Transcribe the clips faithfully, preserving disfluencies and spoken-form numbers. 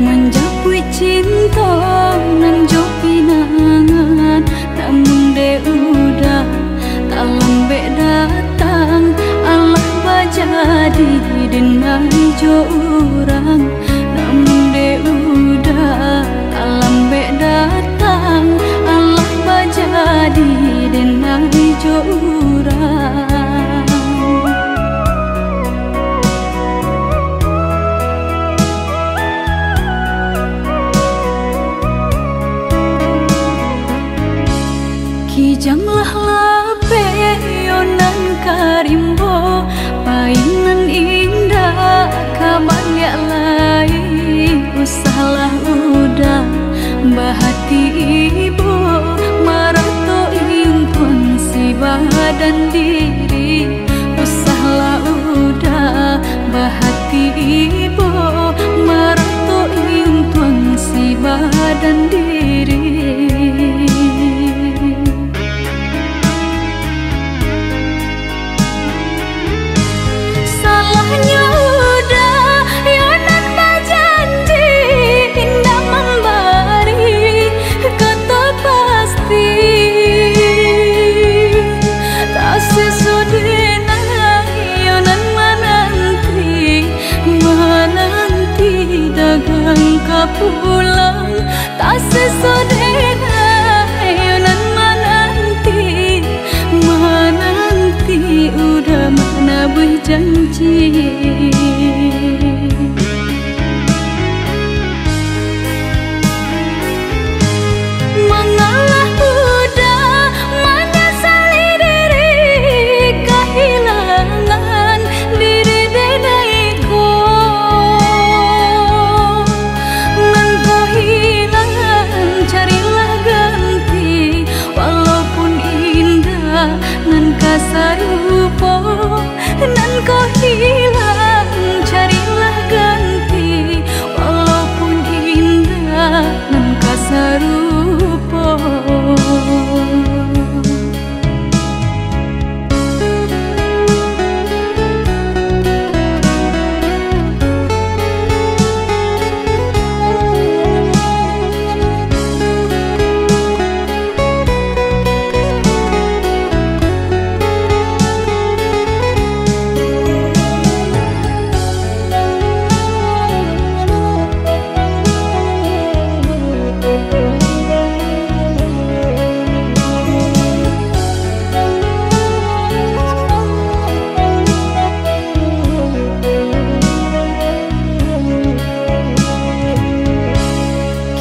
Manjapuik cinto nan jo pinangan, namun dek uda talambek datang, alah bajadi den nai jo urang. Namun dek uda talambek datang, alah bajadi den nai jo urang. Kijanglah lapeh yo nan ka rimbo, pai nan indak ka baliak lai. Usahlah uda bahati ibo, marato intuang si badan diri. Usahlah uda bahati ibo, marato intuang si badan diri. Salahnyo uda yo nan bajanji indak mambari kato pasti. Taseso dek nai yo nan mananti, mananti dagang ka pulang. Taseso dek nai yo nan mananti, mananti uda manabuih janji. Mangalah uda manyasali diri, kahilangan diri denai ko. Nan ko hilang, carilah ganti, walaupun indak nan ka sarupo. Nan ko hilang, carilah ganti, walaupun indak nan ka sarupo.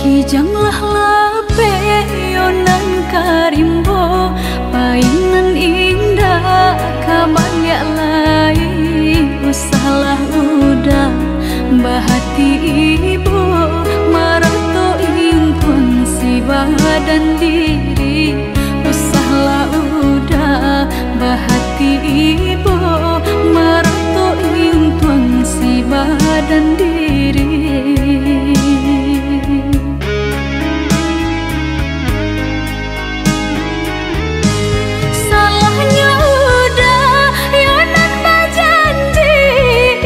Kijanglah lapeh yo nan ka rimbo, pai nan indak ka baliak lai. Usahlah uda bahati ibo, marato intuang si badan diri. Usahlah uda bahati ibo, marato intuang si badan diri. Salahnyo uda yo nan bajanji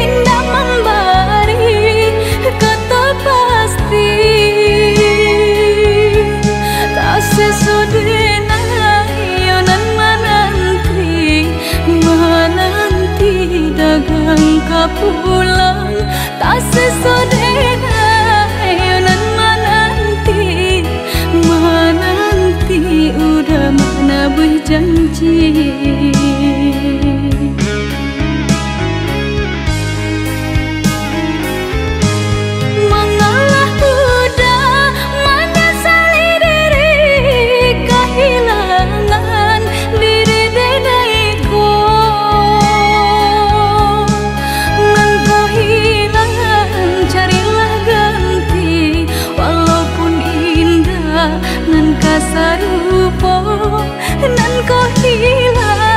indak mambari kato pasti. Taseso dek nai yo nan mananti, mananti dagang ka pulang. Taseso dek nai yo nan mananti, mananti uda manabuih janji. Mangalah uda manyasali diri, kahilangan diri denai ko. Nan ko hilang, carilah ganti, walaupun indak nan ka sarupo. Nan ko hilang,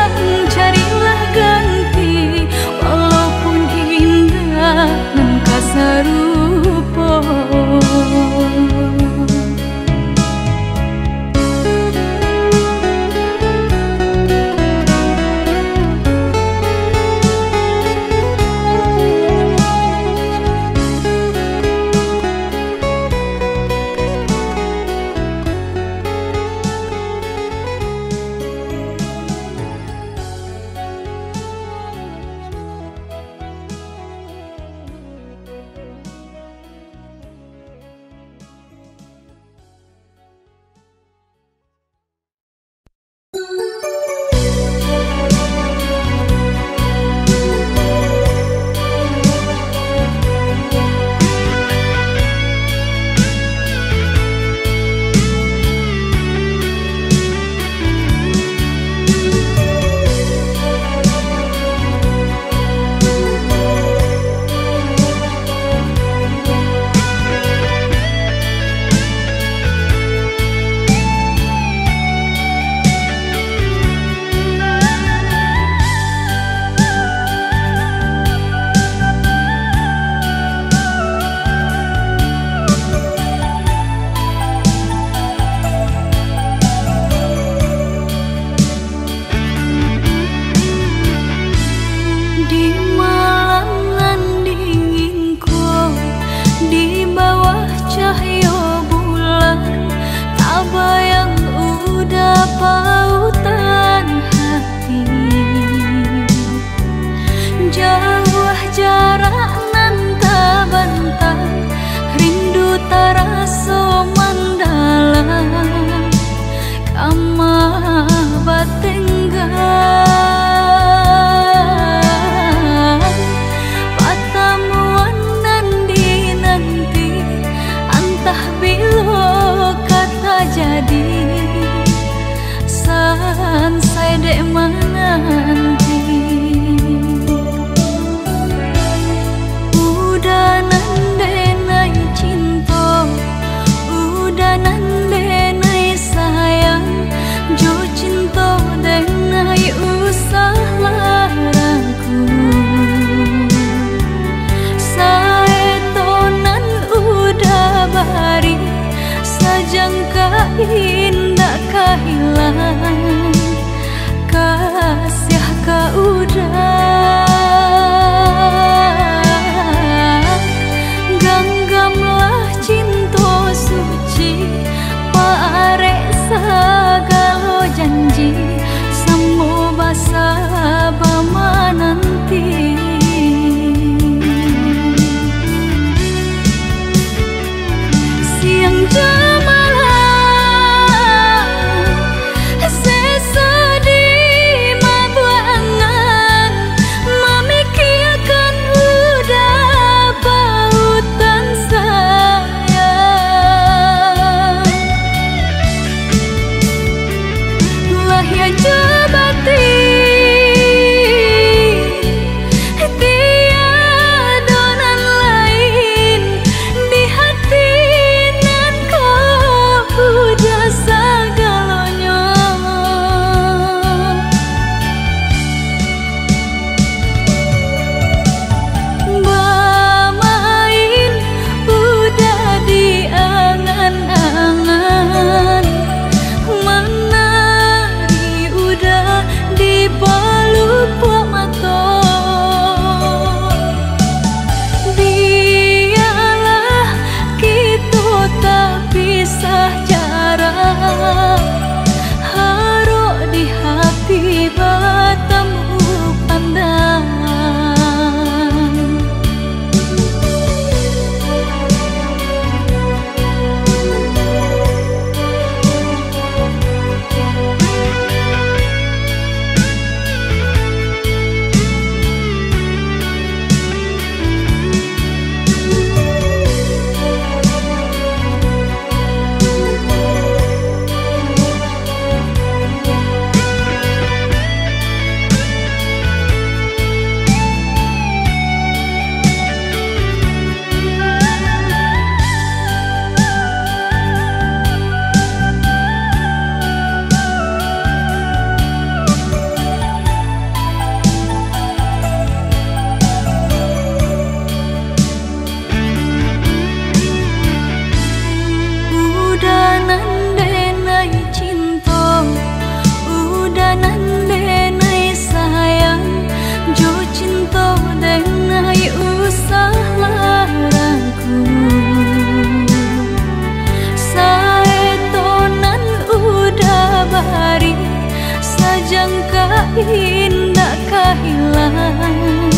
Indak ka hilang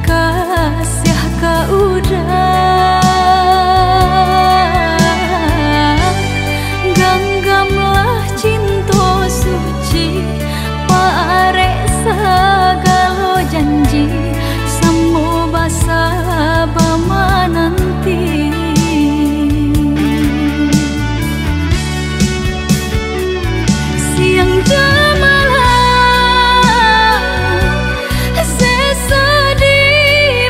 kasiah ka urang. Ganggamlah cinto suci, parek sagalo janji, samo basaba mananti. Siang jo malam, seso di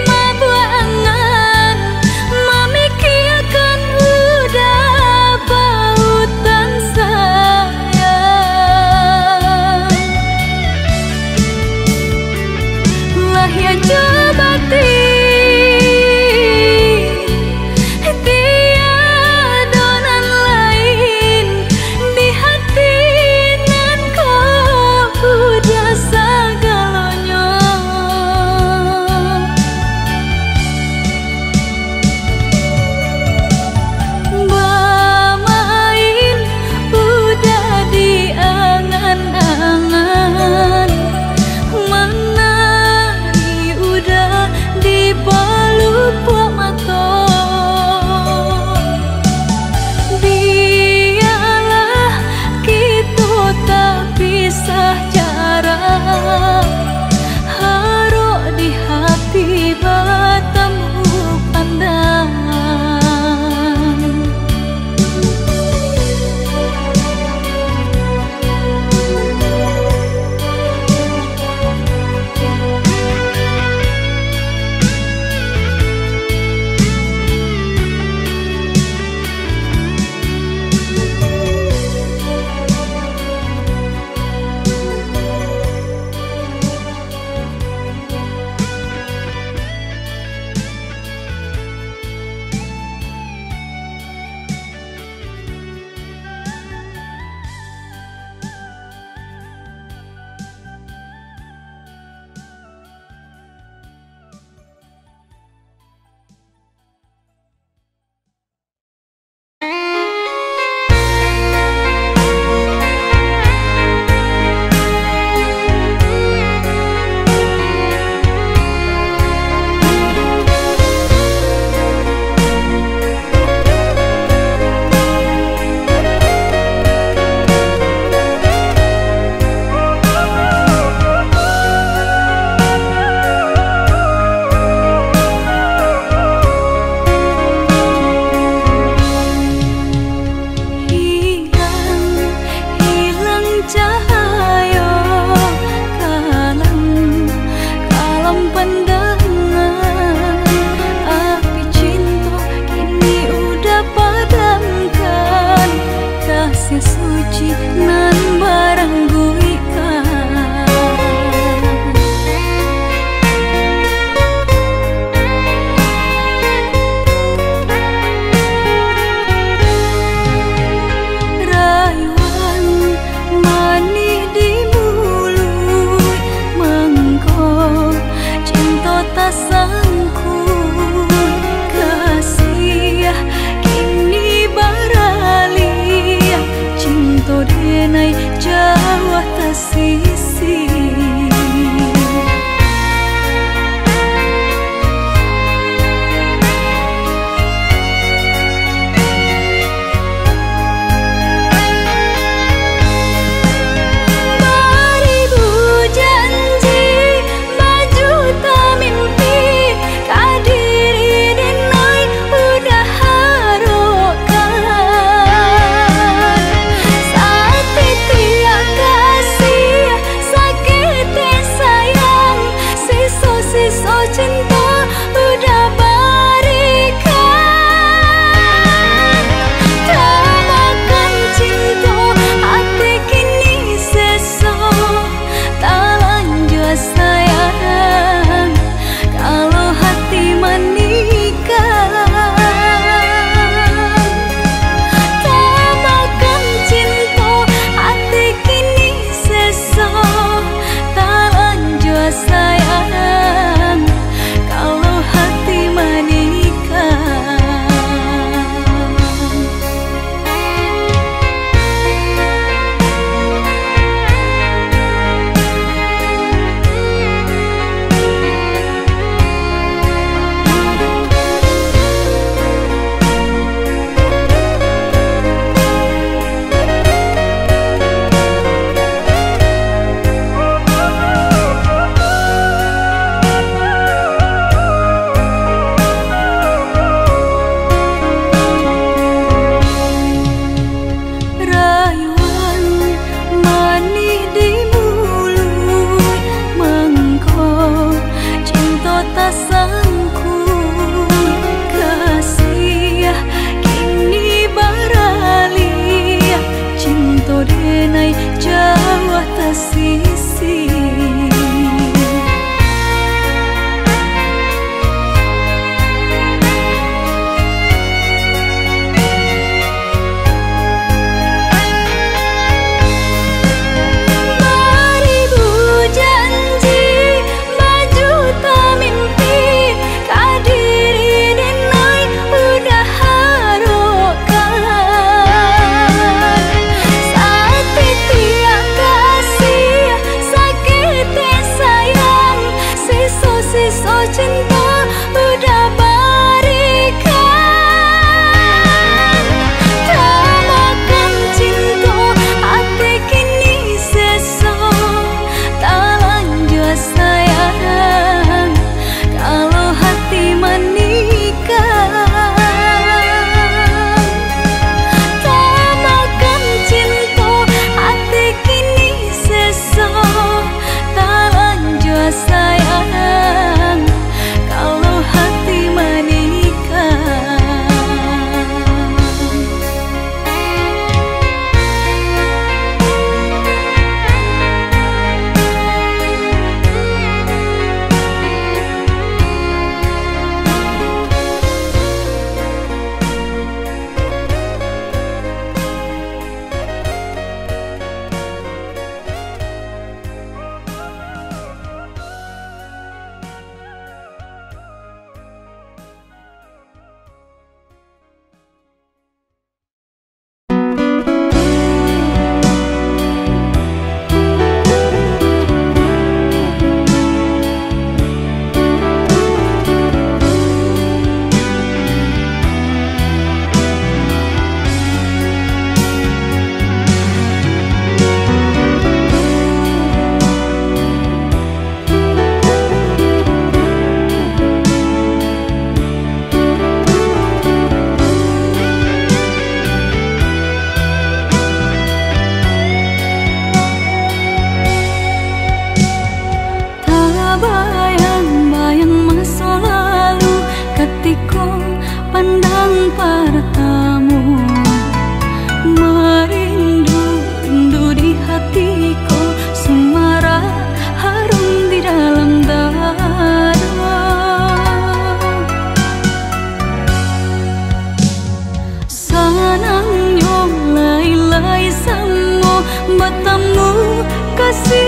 mabuangan,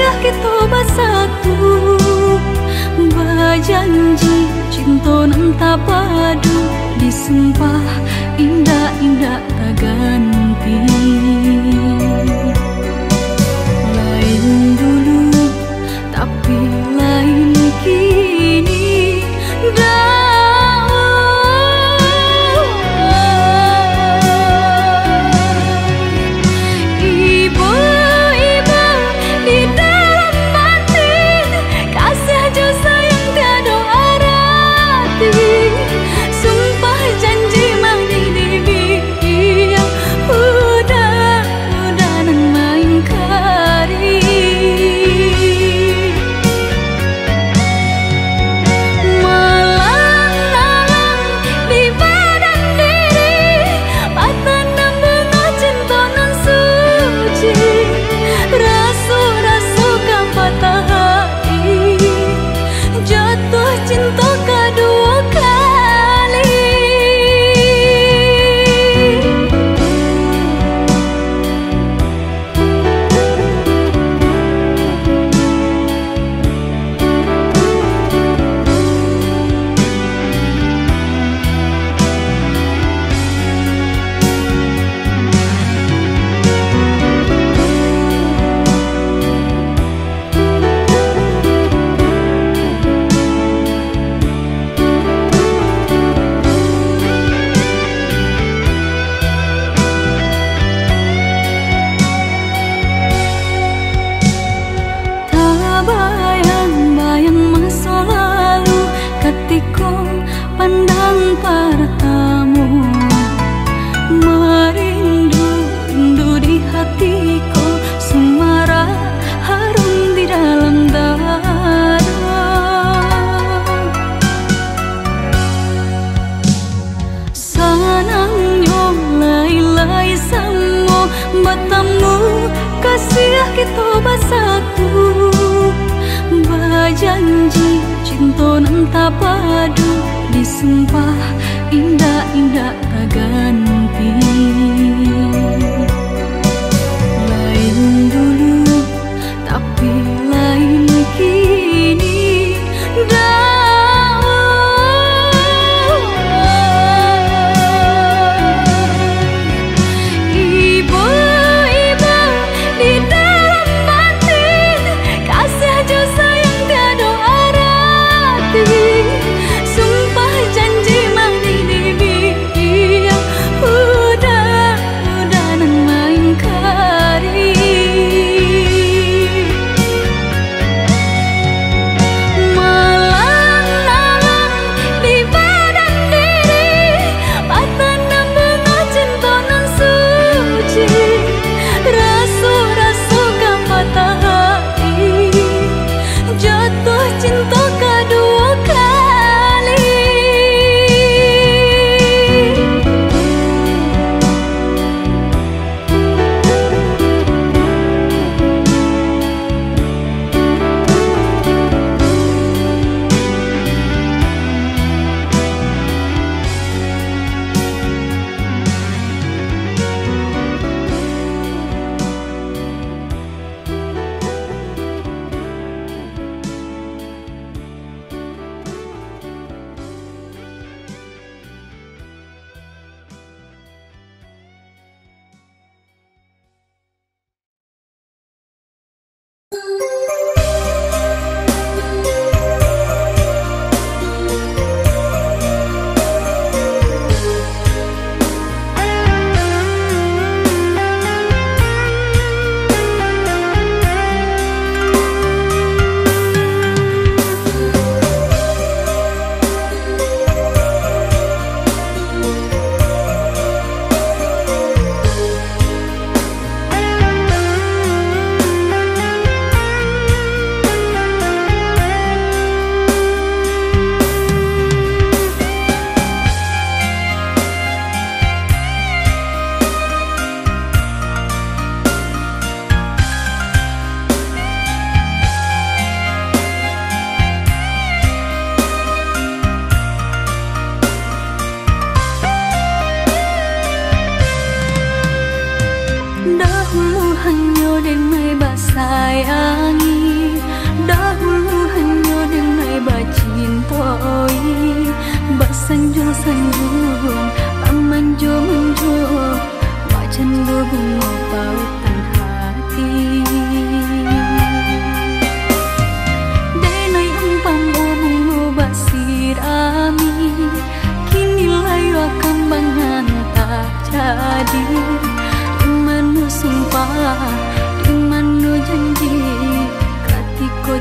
Kito basatu, bajanji cinto nan tapadu, disumpah indak-indak taganti. Lain dulu, tapi lain kini, dau. Ibo-ibo di dalam ati, kasih jo sayang tiado arati. Sumpah janji manih di bibia, udah-udah nan maingkari. Malang-alang di badan diri, batanam bungo cinto nan suci. Raso-raso ka patah ati, jatuah cinto kaduo kali. Tabayang-bayang maso lalu, katiko pandang partamo. Marindu-rindu di hati ko, sumarak harum di dalam dada. Sanangnyo lai-lai samo batamu, kasiah kito basatu. Bajanji cinto nan tapadu, disumpah indak-indak taganti. Lain dulu, tapi lain kini, dau. Ibo-ibo di dalam ati, kasih jo sayang tiado arati. Sumpah janji manih di bibia, udah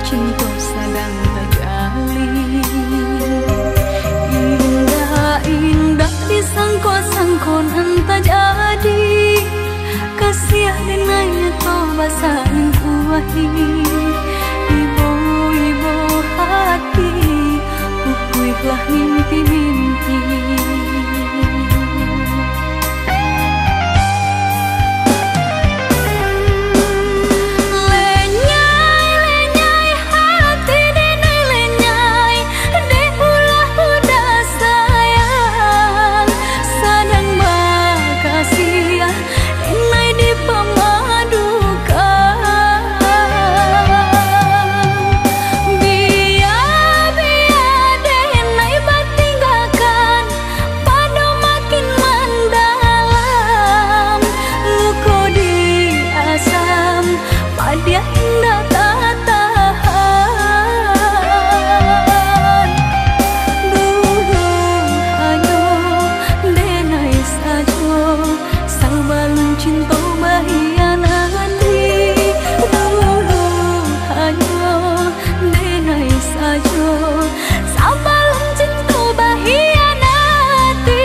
Cinto sadang tajalin. Indak, indak disangko-sangko nan tajadi. Kasiah denai nyato basalingkuahi. Ibo, ibo hati, pupuihlah mimpi-mimpi. Lenyai, lenyai hati denai lenyai, dek ulah budak sayang, sadang bakasiah, denai dipamadukan. Bia, bia denai batinggakan, pado makin mandalam, luko di asam, padiah indak tatahan. Dulu hanyo denai sajo, sabalun cinto bahianati. Dulu hanyo denai sajo, sabalun cinto bahianati.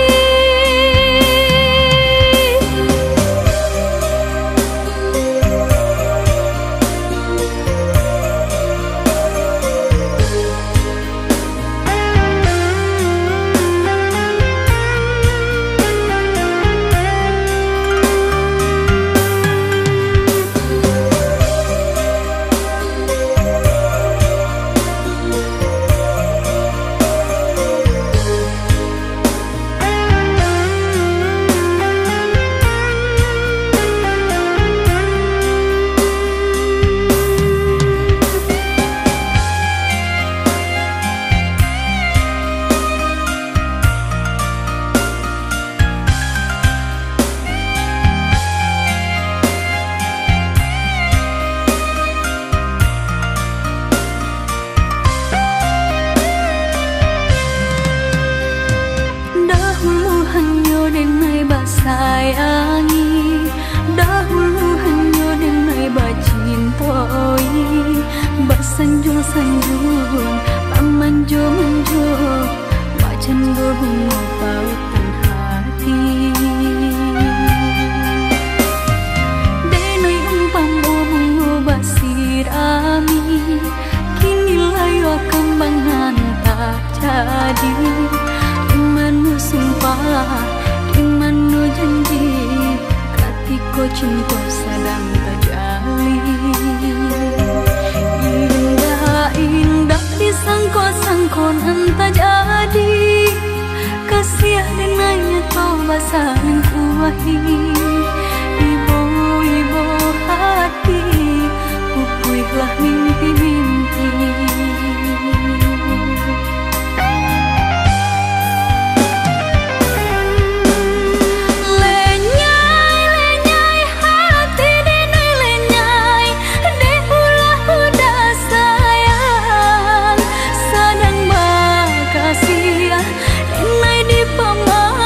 Dahulu hanyo denai basayangi, dahulu hanyo denai bacintoi, basanjung-sanjung, bamanjo-manjo, bacando bungo pautan hati. Denai umpamo bungo basirami, kini layua kambang nan tak jadi. Di mano sumpah, di mano janji, katiko cinto sadang tajalin. Indak, indak disangko-sangko nan tajadi. Kasiah denai nyato basalingkuahi. Ibo, ibo hati, pupuihlah mimpi-mimpi. Lenyai, lenyai hati denai lenyai, dek ulah budak sayang, sadang bakasiah, denai dipamadukan.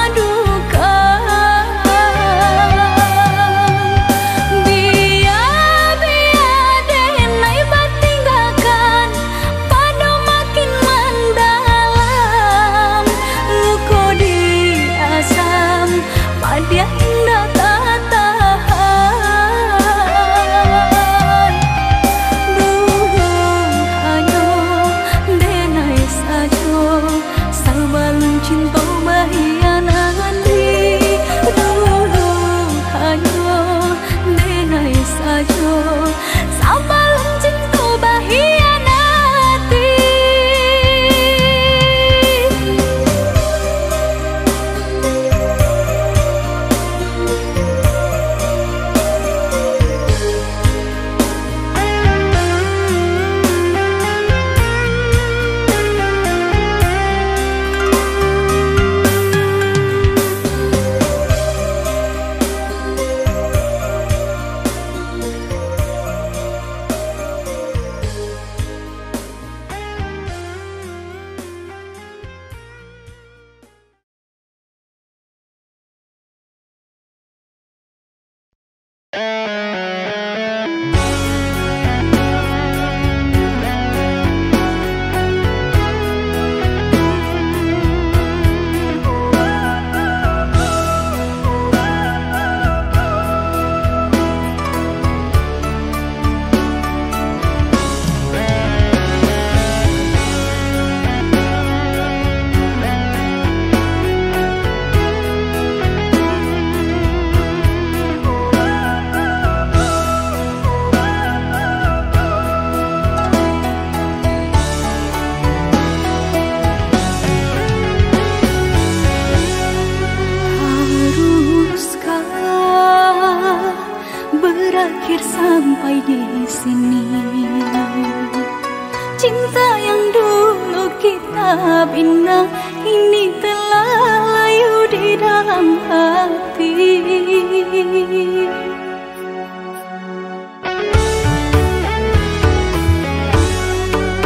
Bina kini telah layu di dalam hati.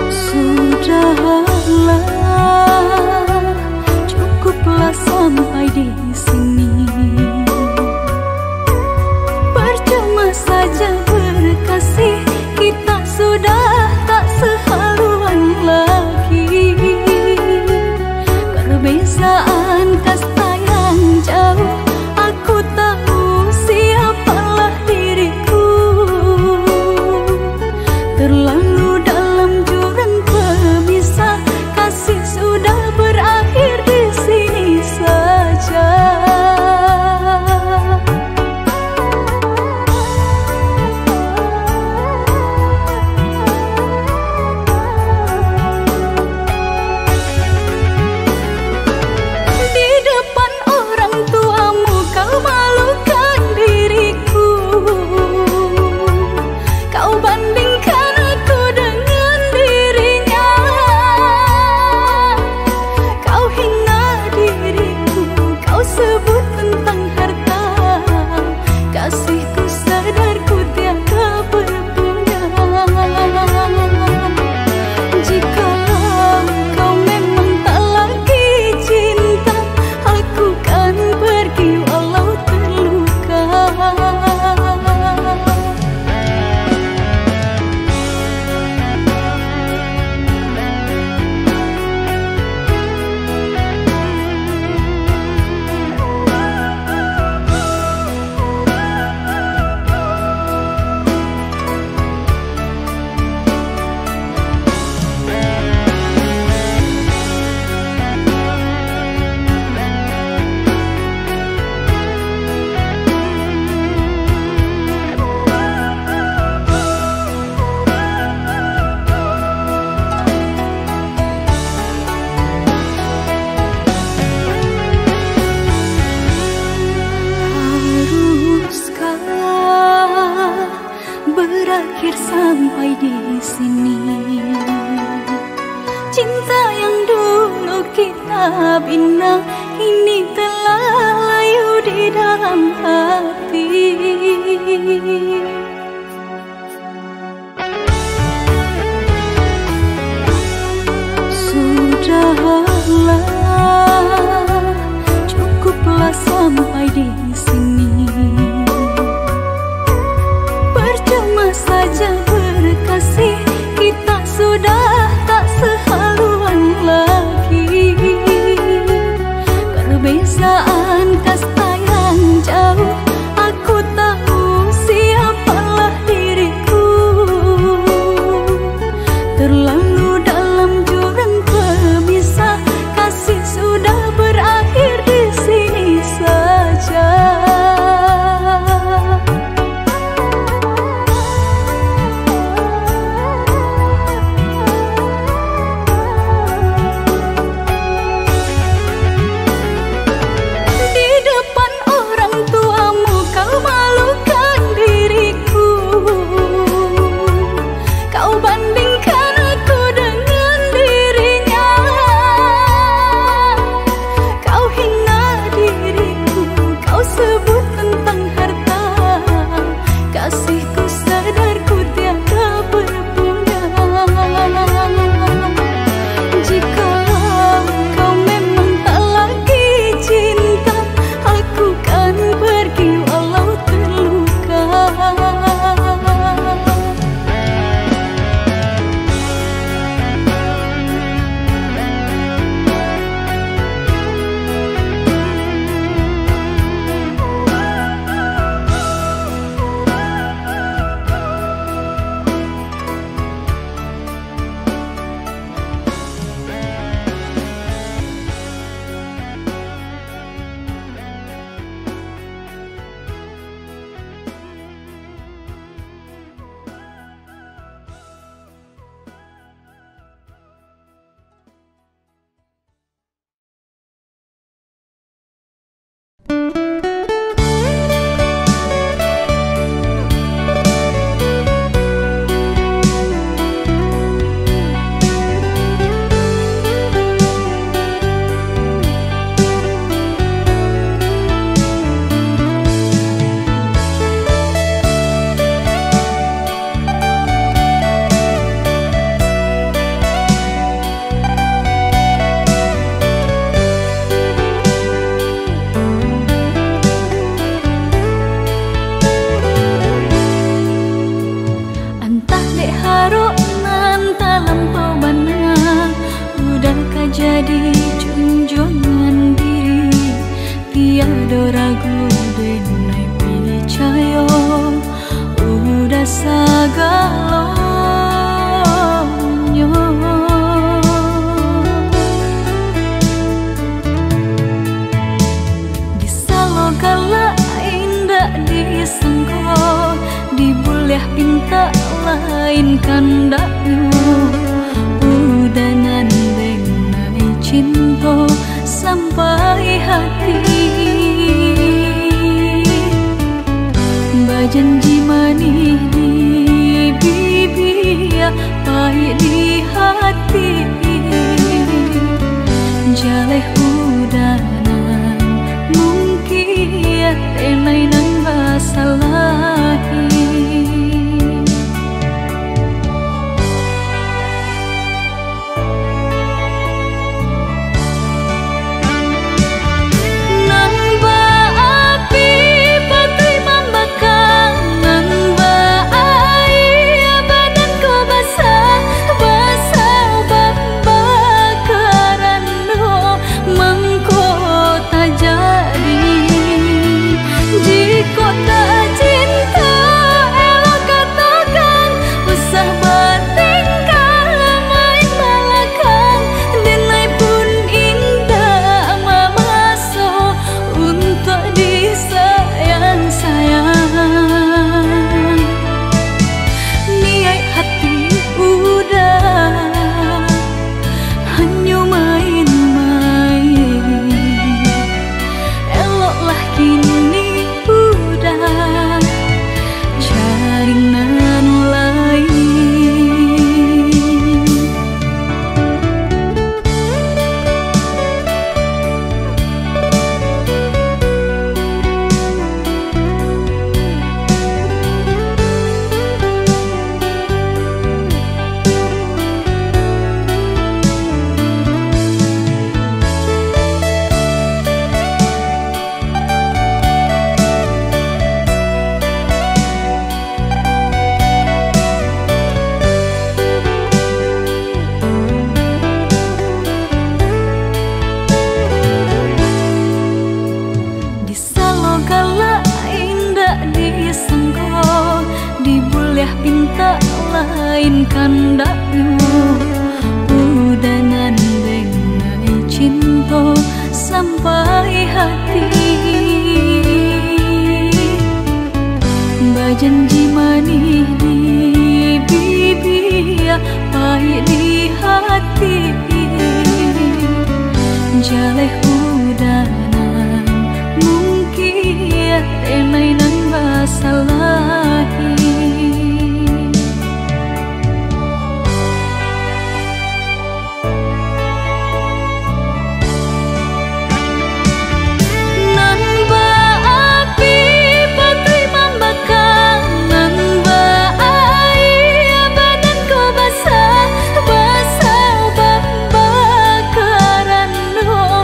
Sudahlah, cukuplah sampai di sini. Percuma saja berkasih, kita sudah tak sehaluan lagi. Perbezaan kasta yang jauh, aku tahu siapalah diriku. Terlalu dalam jurang pemisah, kasih sudah berakhir di sini saja. Di depan orang tuamu kau malukan diriku. Kau bandingkan aku dengan dirinya. Kau hina diriku, kau sebut tentang harta. Kasihku sadar ku tiada berguna. Jikalau kau memang tak lagi cinta, aku kan pergi walau terluka. Haruskah berakhir sampai di sini? Cinta yang dulu kita bina, kini telah layu di dalam hati. Sudahlah, cukuplah sampai di sini. Percuma saja berkasih, kita sudah tak sehaluan lagi. Perbezaan kasta yang jauh, aku tahu siapalah diriku. Terlalu dalam jurang pemisah, kasih sudah berakhir di sini saja. Kandaknyo udah nan dengai cinto sampai hati. Bajanji manih di bibia, pahik di hati. Jaleh udah nan mungkin, denai nan basalahi. Nan baapi patuik mambakang, nan baaia badan ko basah, basah bambakaran no.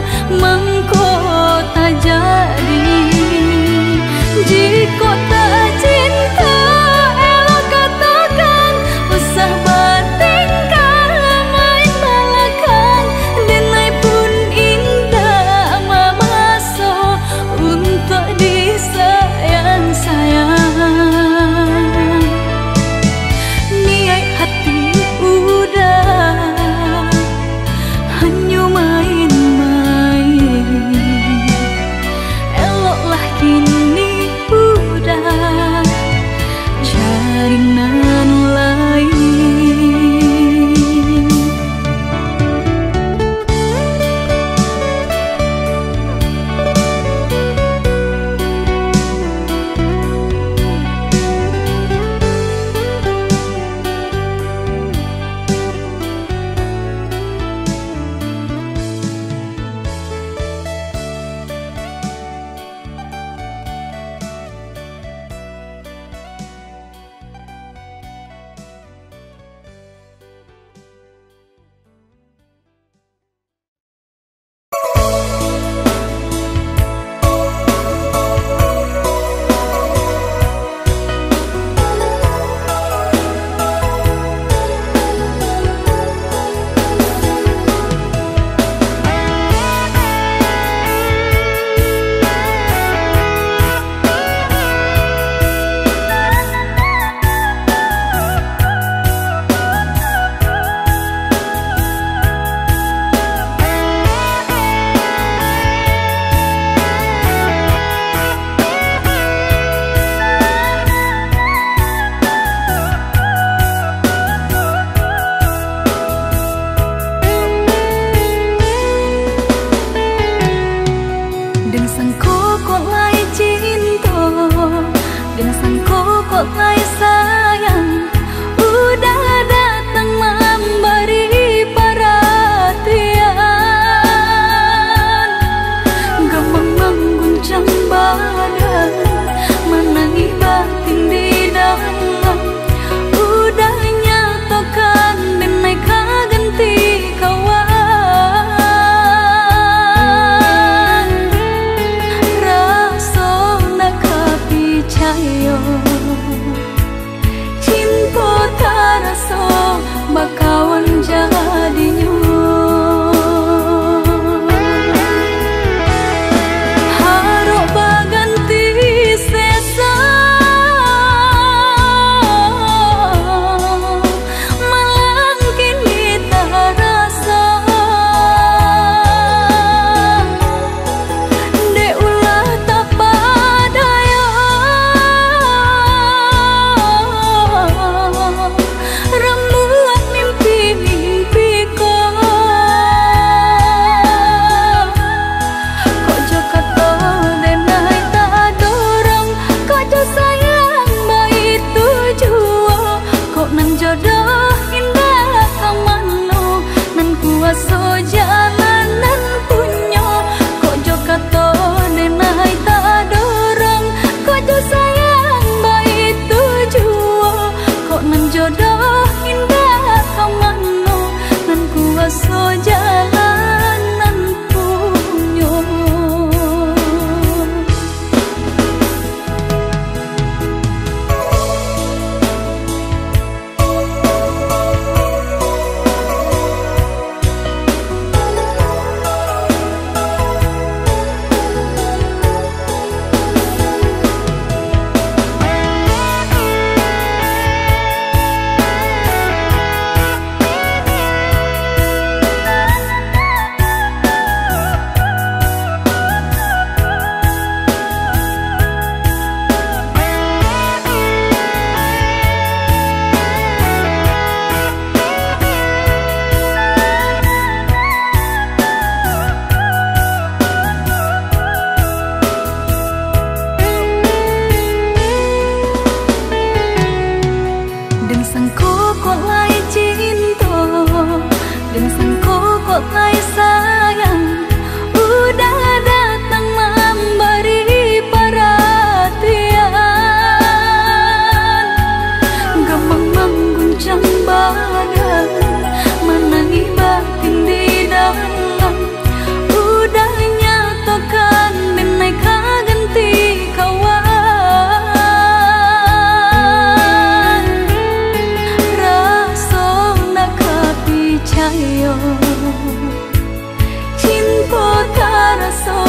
Cinto taraso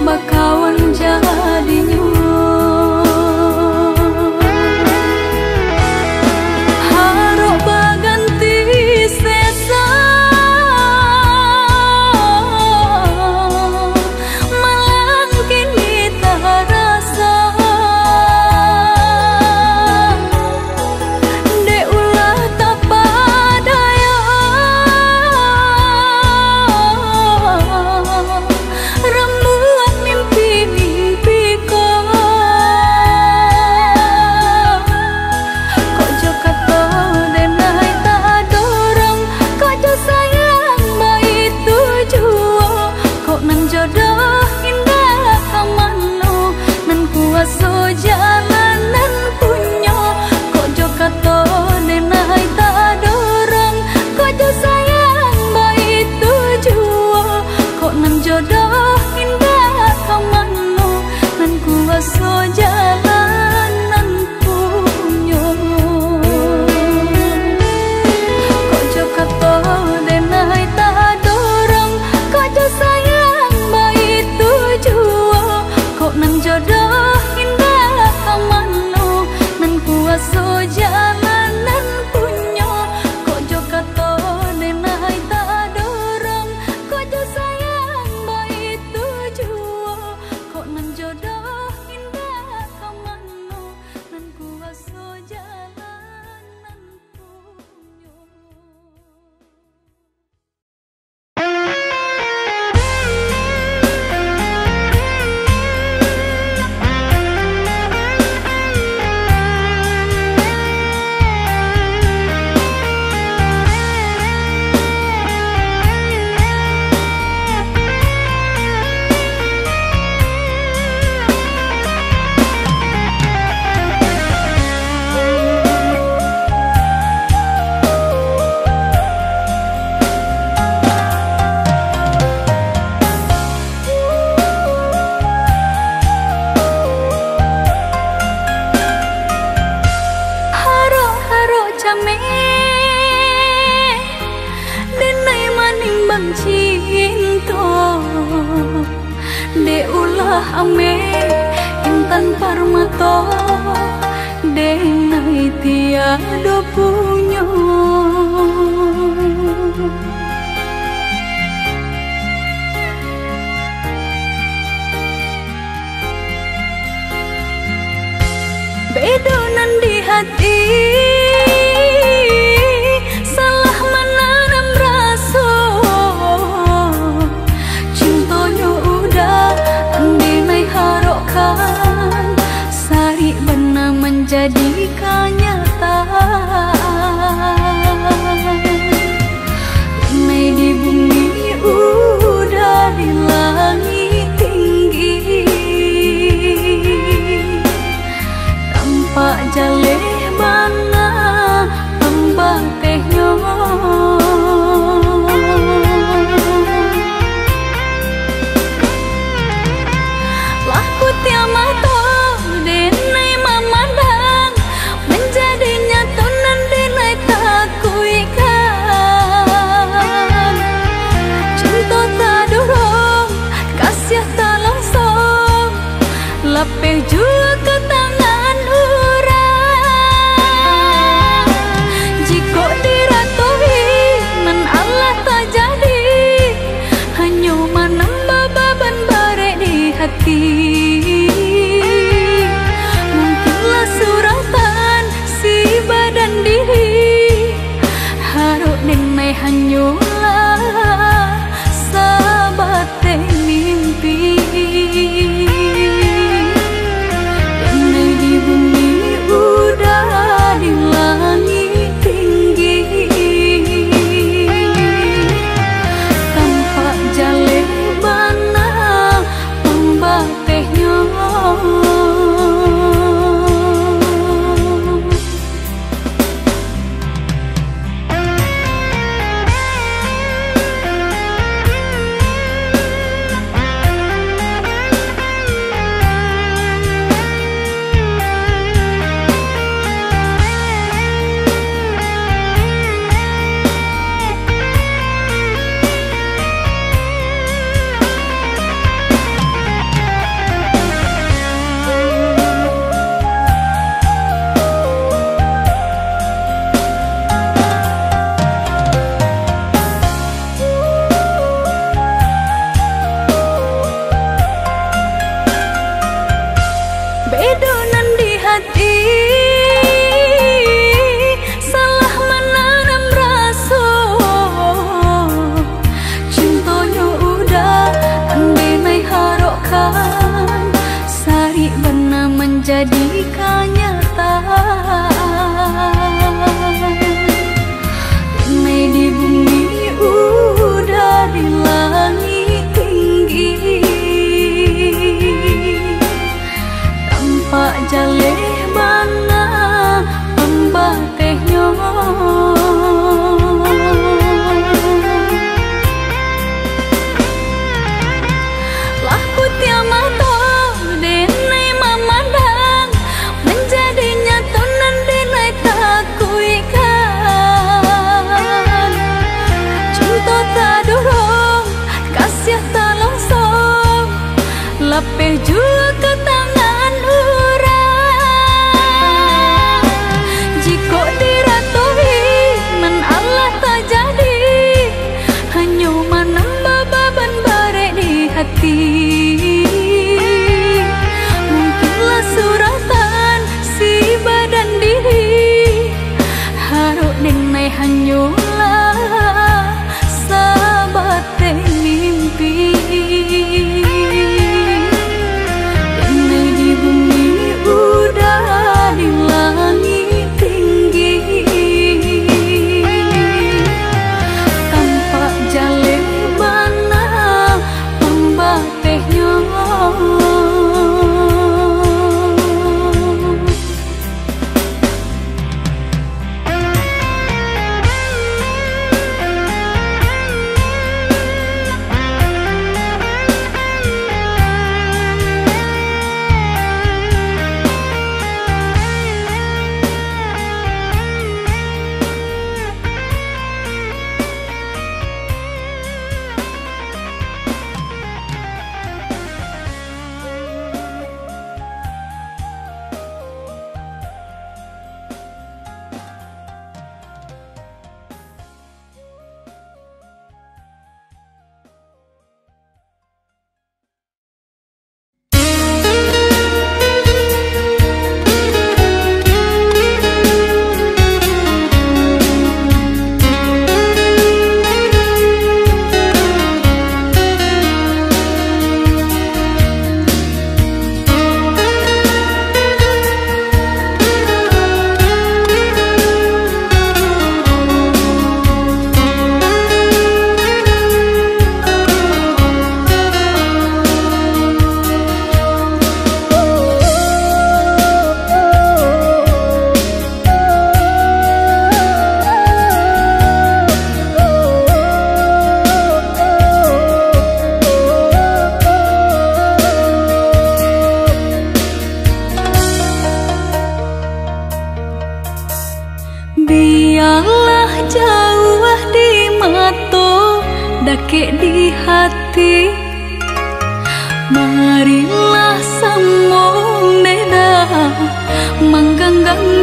bakawan jadinyo. Harok baganti seso, malang kini tarasa. Dek ulah tapadayo, rambuan mimpi-mimpi ko. Kok jo kato denai tadorong, kok jo sayang baitu juo. Kok nan jodoh indak ka mano, nan kuaso jalan nan punyo. Kok jo kato denai tadorong, kok jo sayang baitu juo. Kok nan jodoh indak ka mano, nan kuaso jalan nan punyo. Kok jo kato denai tadorong, kok jo sayang baitu juo. Kok nan jodoh indak ka mano, nan kuaso jalan nan punyo. Kok jo kato denai tadorong, kok jo sayang baitu juo. Kok nan jodoh indak ka mano, nan kuaso jalan nan punyo. Harok-harok jameh, denai manimbang cinto. Dek ulah ameh intan parmato, denai tiado punyo. Bedo nan di hati, salah mananam raso. Cintonyo udah denai harokkan, sarik bana manjadi kanyataan. Denai di bumi, udah di langik tinggi, tampak jaleh bana pambatehnyo. Lah putiah mato denai mamandang, manjadi nyato nan denai takuikkan. Cinto tadorong, kasiah talongsong, lapeh juo ka tangan urang. Jikok diratoi, nan alah tajadi, hanyo manambah baban barek di hati. Mungkinlah suratan si badan diri, harok denai hanyolah sabateh mimpi. Denai di bumi, udah di langik tinggi, tampak jaleh bana pambatehnyo.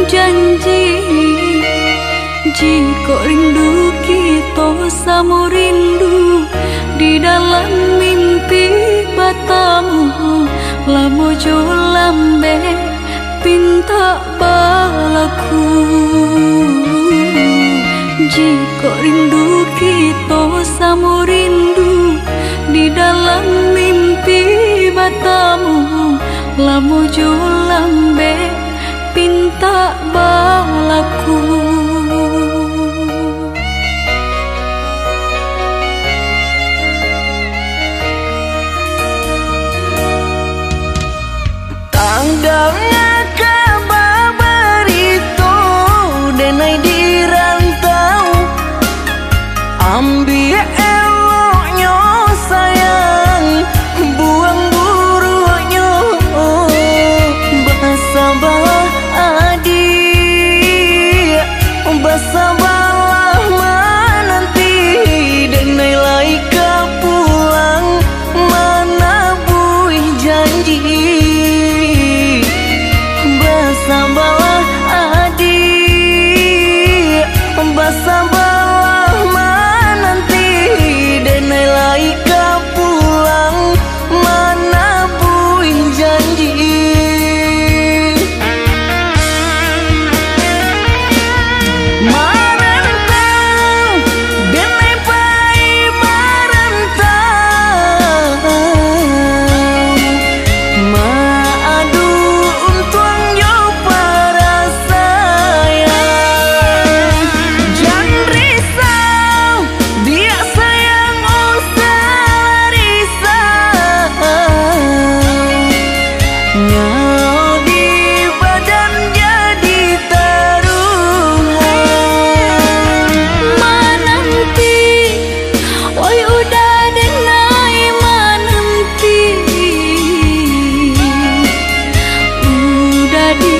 Janji, jikok rindu kito samo rindu, di dalam mimpi batamu, lamo jo lambek pintak balaku. Jikok rindu kito samo rindu, di dalam mimpi batamu, lamo jo lambek pintak balaku. Tang danga kaba barito, denai di rantau. Ambiak eloknyo sayang, buang buruaknyo. Basabalah adiak, basabalah mananti, denai lai ka pulang manabuih janji. Basabalah adiak, basabalah mananti, denai lai ka pulang manabuih janji. Marantau, denai pai marantau, maadu untuang jo parasaian. Jan risau, diak sayang, usah risau. Nyawa di badan jadi taruhan. Mananti, oi uda denai mananti. Uda di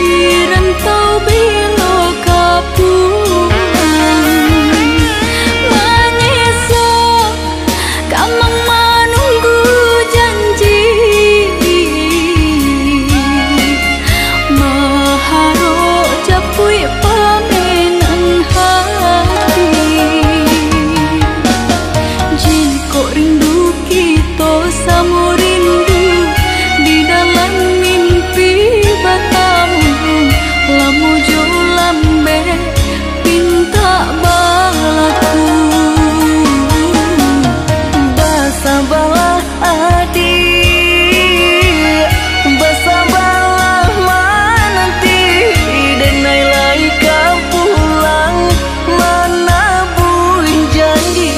rantau bilo ka pulang. Manyeso, kamang manunggu janji, maharok japuik pamenan hati. Jikok rindu kito samo rindu, di dalam mimpi batamu, lamo jo lambek pintak balaku. Basabalah adiak, basabalah mananti, denai lai ka pulang manabuih janji.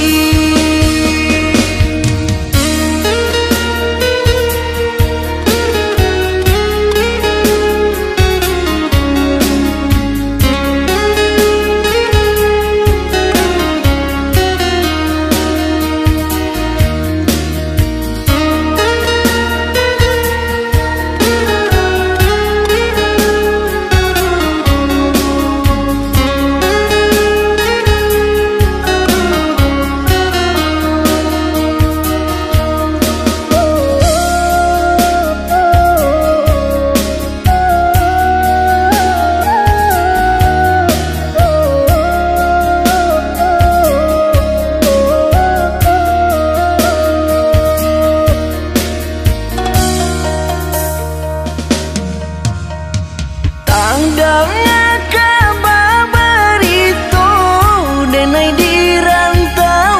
Tang danga kaba barito, denai di rantau.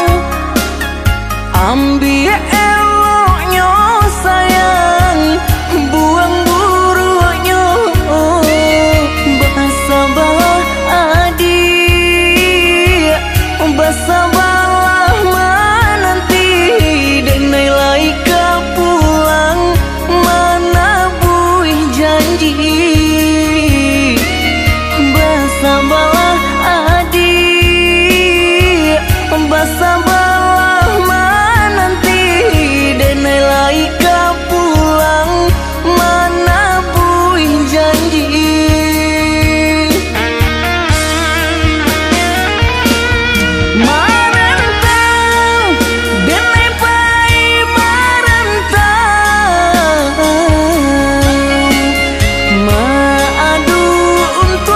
Ambiak eloknyo sayang, buang buruaknyo. Basabalah adiak, basabalah mananti, denai lai ka pulang manabuih janji. Basabalah adiak, basabalah mananti, denai lai ka pulang manabuih janji. Marantau, denai pai marantau, maadu untuang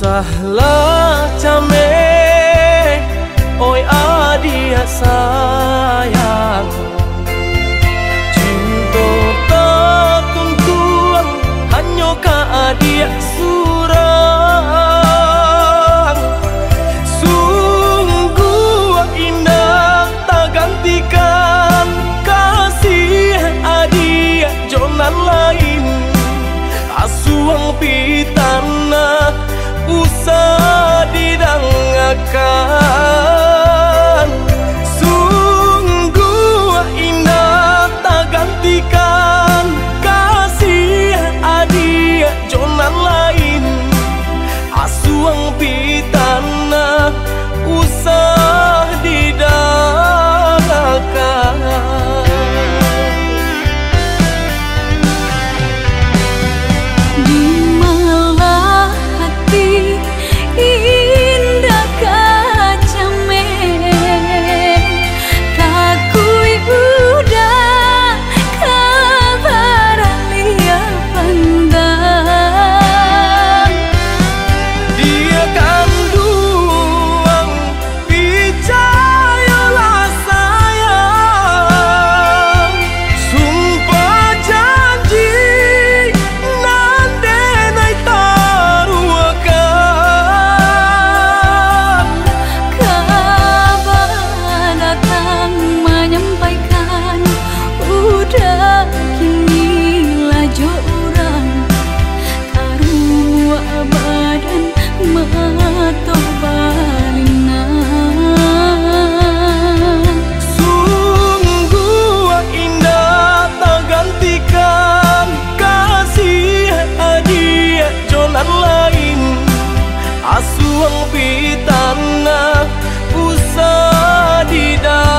Lah cameh, oi adiak sayang, cinto tatuntuang hanyo ka adiak surang. Sungguah indak tagantikan kasih adiak jo nan lain. Asuang pitanah usah didangakan. Sungguah indak tagantikan kasih adiak jo nan lain. Asuang pitanah usah didangakan. Di malah hati indak ka cameh, takuik udah ka baraliah pandang. Diak kanduang, picayolah sayang, sumpah janji nan denai taruahkan. Kaba datang manyampaikan, udah kini lah jo urang. Taruah badan mato balinang. Sungguah indak tagantikan kasih adiak jo nan lain. Asuang pitanah usah didangakan.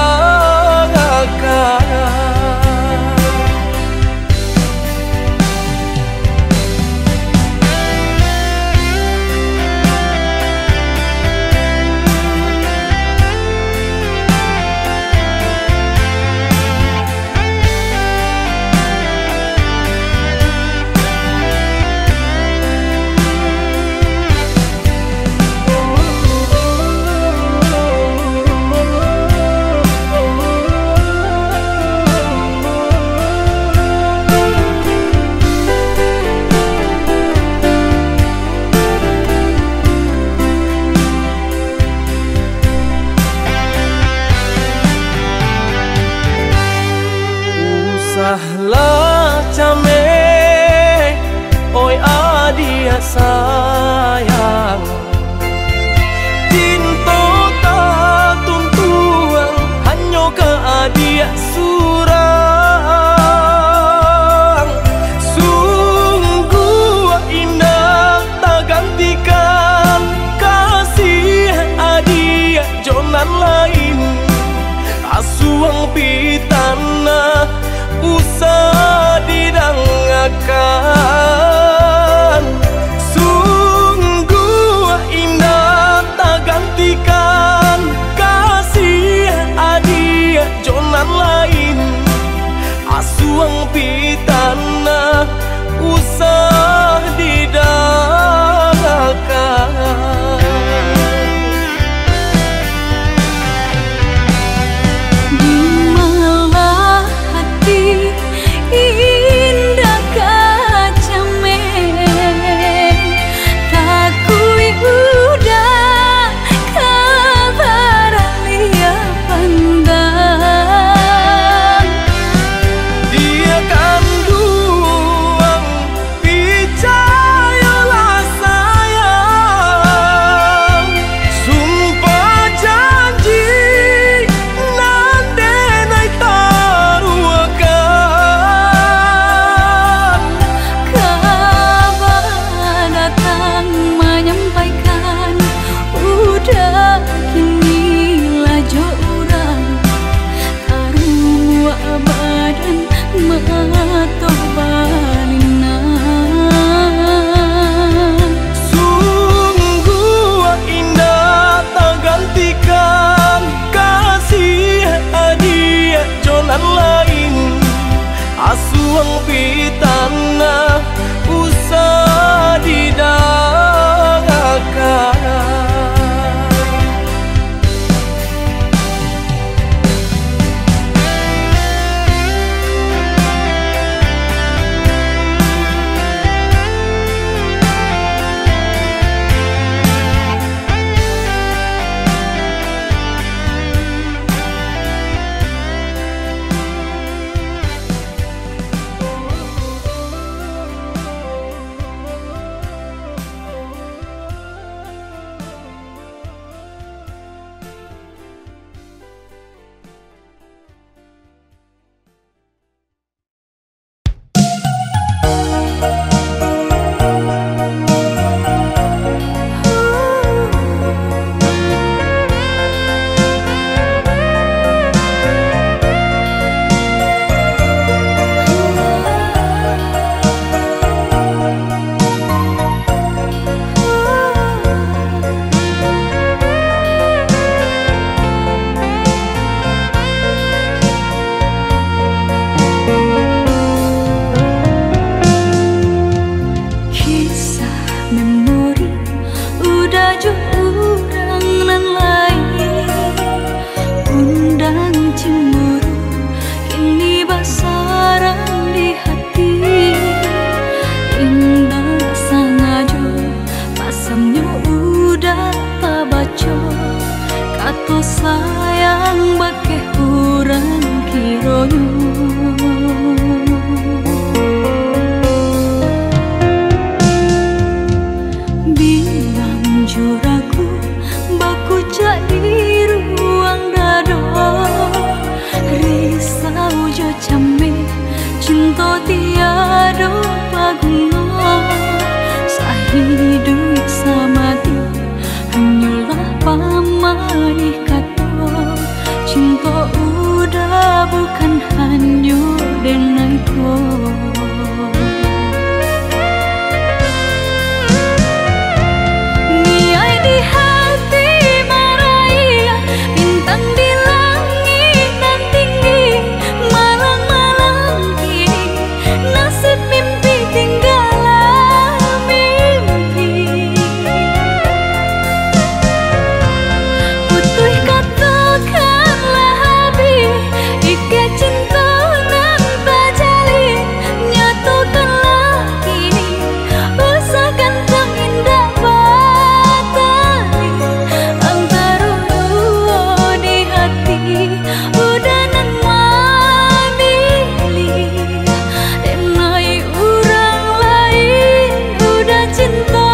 Usahlah cameh, oi adiak sayang. Cinto tatuntuang hanyo ka adiak surang. Sungguah indak tagantikan kasih adiak jo nan lain. Asuang pitanah usah didangakan. Su- Sahiduik samati, hanyolah pamanih kato. Cinto udah bukan hanyo denai ko. Niai di hati maraiak, bintang di langik nan tinggi, malang-malang kini, nasib mimpi tinggalah mimpi. Putuih katokanlah abih, ikek cinto nan tajalin, nyatokanlah kini, usah gantang indak batali, antaro duo di hati, udah nan mamilih, denai urang lain udah cintoi.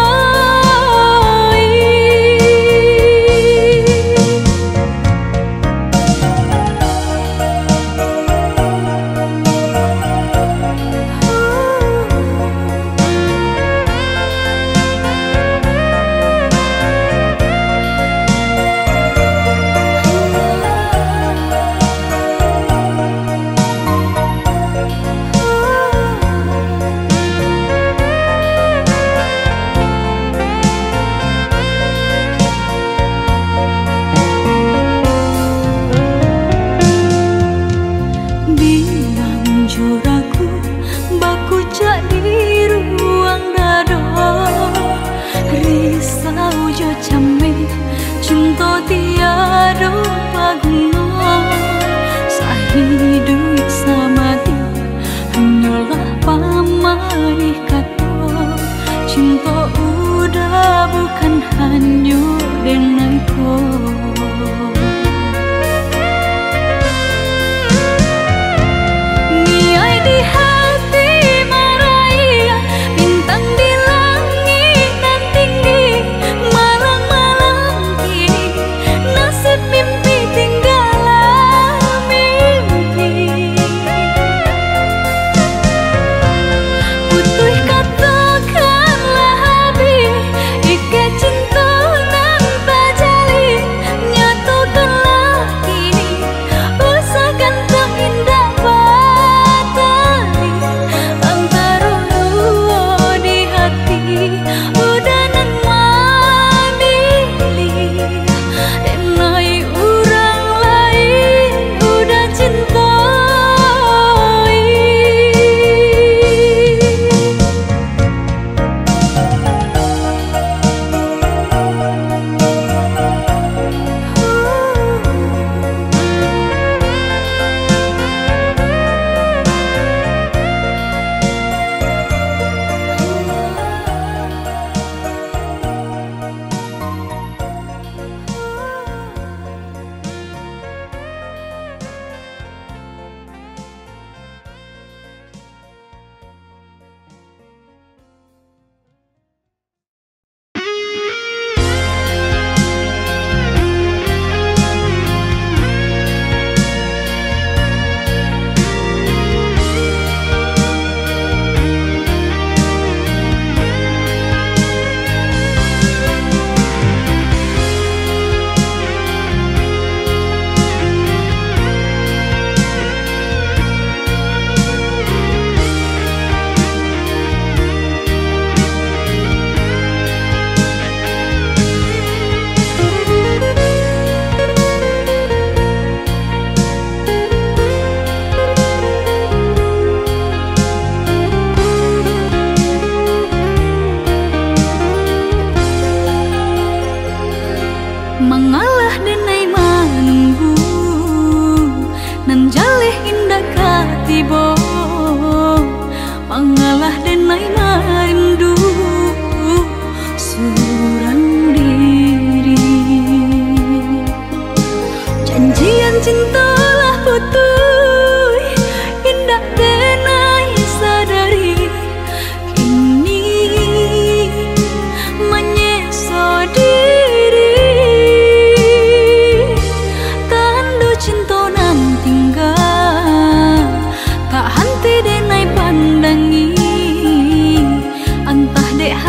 Bilang jo ragu, bakucak di ruang dado. Risau jo cameh, cinto tiado paguno. Sahiduik samati, hanyolah pamanih kato. Cinto udah bukan hanyo denai ko. Niai di hati maraiak, bintang di langik nan tinggi, malang-malang kini, nasib mimpi tinggalah mimpi. Putuih katokanlah abih, ikek cinto nan tajalin,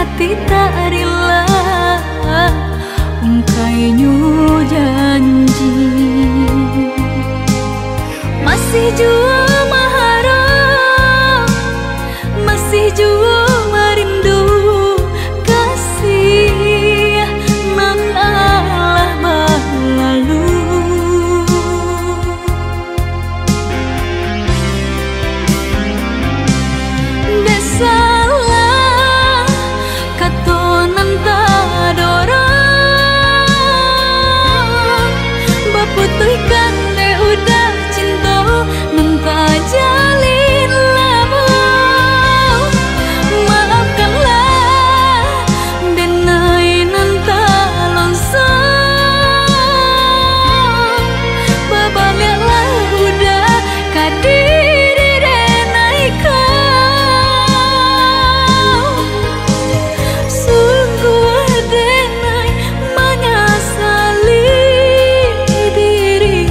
Hati tak rila, ungkainyo janji. Masih juo maharap, masih juo marindu kasih nan alah balalu. Dek salah kato nan tadorong, baputuihkan dek udah cinto nan tajalin lamo. Maafkanlah denai nan talonsong. Babaliaklah udah ka diri denai ko. Sungguah denai manyasali diri.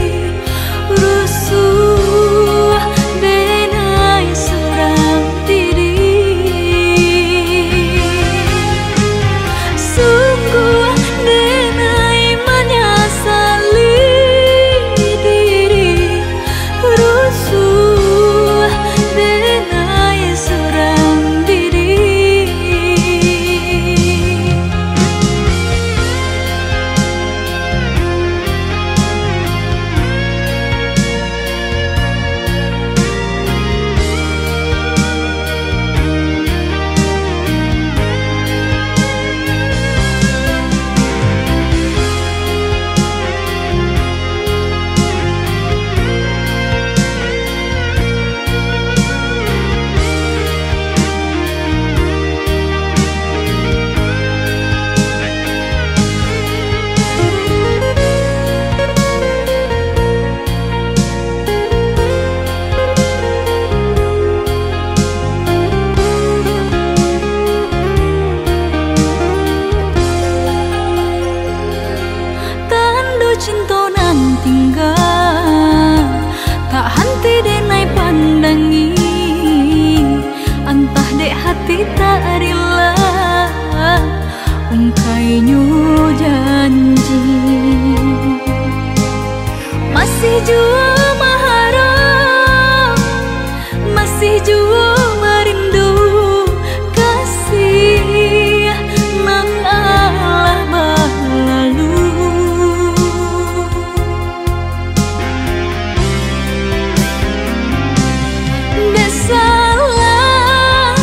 Rusuah denai surang diri. Sungguah denai manyasali diri. Rusuah denai surang diri. Tando cinto nan tingga, tak hanti denai pandangi, antah dek hati tak rila, ungkainyo janji. Masih juo maharap, masih juo marindu kasih nan alah balalu. Dek salah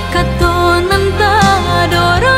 kato nan tadorong,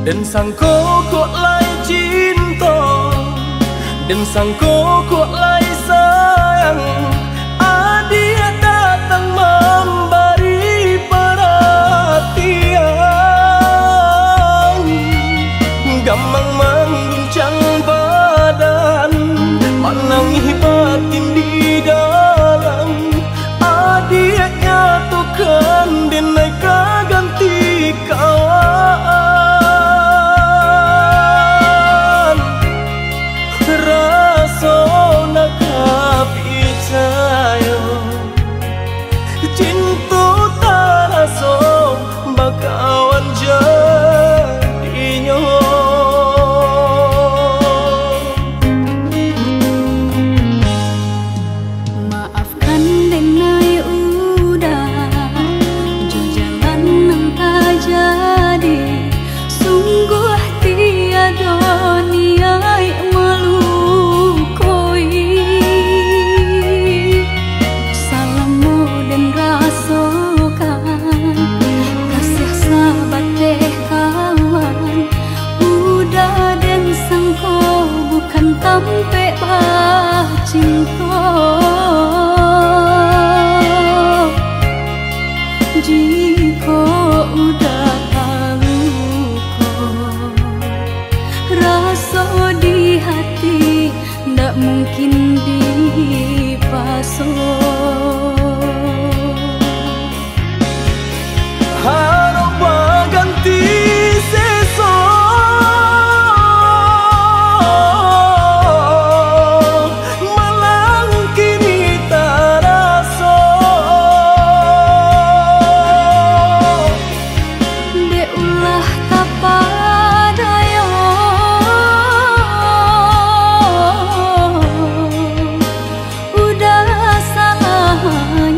Den sangko kok lai cinto, den sangko kok lai sayang, adiak datang mambari paratian. Gamang mangguncang badan, manangih batin di dalam. Adiak nyatokan, den ai ka ganti kawan. Raso nak ka picayo, cinto taraso bakawan jadinyo. Maafkan den ai Uda, jo jalan nan tajadi, sungguah tiado niaik malukoi. Salamo den rasokan, kasiah sabateh kawan, Uda den sangko bukan tampek bacinto. Jikok Uda taluko, raso di hati ndak mungkin dipaso. Harok baganti seso, malang kini taraso. Dek ulah tapadayo, Uda salah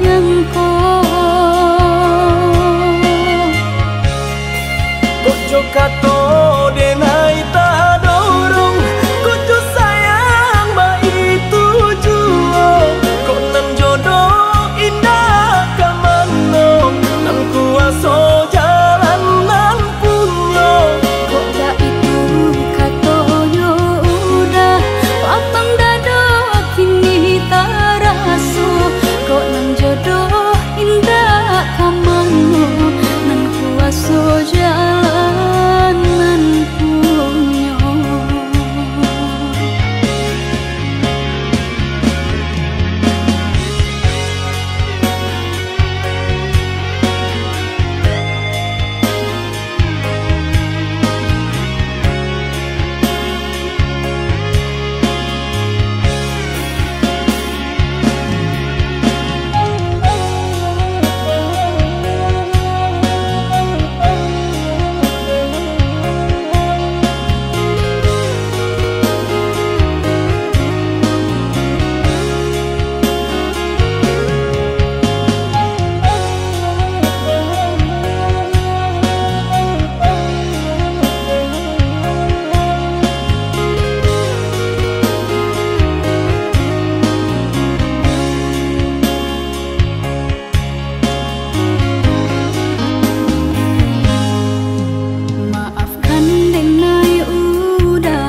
nyangko. Kok jo kato den ai tadorong, kok jo sayang baitu juo. Kok nan jodoh indak ka mano, nan kuaso jalan nan punyo. Kok baitu katonyo Uda, lapang dado kini taraso. Kok nan jodoh indak ka mano, nan kuaso jalan nan punyo. Maafkan den ai Uda,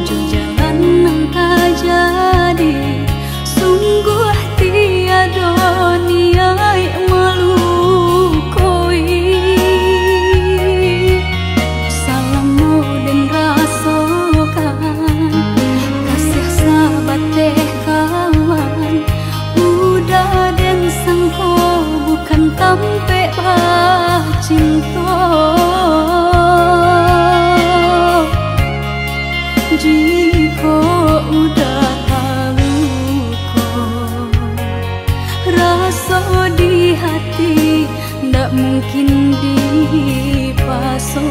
jo jalan nan tajadi, sungguah tiado niaik malukoi. Salamo den rasokan, kasiah sabateh kawan, Uda den sangko bukan tampek bacinto. Jikok Uda taluko, raso di hati ndak mungkin dipaso.